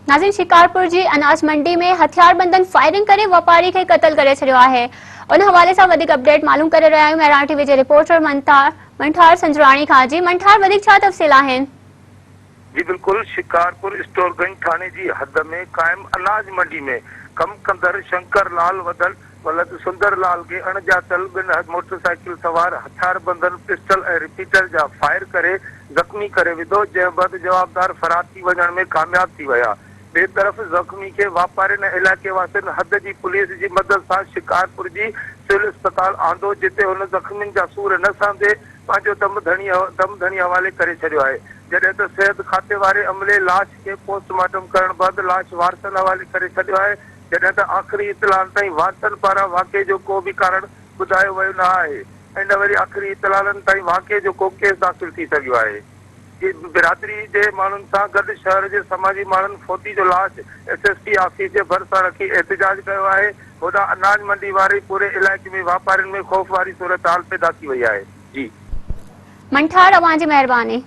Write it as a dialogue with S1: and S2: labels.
S1: ناظرين شڪارپور جي اناج منڊي ۾ هٿياربندن فائرنگ ڪري واپاري کي قتل ڪري ڇڏيو آهي ان حوالي سان وڌيڪ اپڊيٽ معلوم ڪري رهيا آهيون مهراڻ ٽي وي جي رپورٽر منٺار سنجراڻي کان جي منٺار وڌيڪ ڇا تفصيل آهن.
S2: جي بلڪل شڪارپور اسٽور گنج ٿاڻي جي حد ۾ قائم اناج منڊي ۾ ڪم ڪندڙ شنڪر لال وڌل ولد سندر لال کي اڻڄاتل ٻن موٽر سائيڪل سوار هٿياربندن پسٽل ۽ رپيٽر جا فائر ڪري زخمي ڪري وڌو، جنهن بعد جوابدار فرار ٿي وڃڻ ۾ ڪامياب ٿي ويا. ٻئي طرف زخمي کي واپارين ۽ علائقي واسين حد جي پوليس جي مدد سان شڪارپور جي سول اسپتال آندو، جتي هن زخمين جا سور نه سهندي پنهنجو دم ڌڻي دم ڌڻي حوالي ڪري ڇڏيو آهي، جڏهن ته صحت کاتي واري عملي لاش کي پوسٽ مارٽم ڪرڻ بعد لاش وارثن حوالي ڪري ڇڏيو آهي، جڏهن ته آخري اطلاعن تائين وارثن پاران واقعي جو ڪو به ڪارڻ ٻڌايو ويو نه آهي ۽ نه وري آخري اطلاعن تائين واقعي جو ڪو ڪيس داخل ٿي سگهيو آهي. جي برادري جي ماڻهن سان گڏ شهر جي سماجي ماڻهن فوتي جو لاش ايس ايس پي آفيس جي ڀرسان رکي احتجاج ڪيو آهي، هوڏانهن اناج منڊي واري پوري علائقي ۾ واپارين ۾ خوف واري صورتحال پيدا ٿي وئي آهي. جي.
S1: منٺار اوهان جي مهرباني.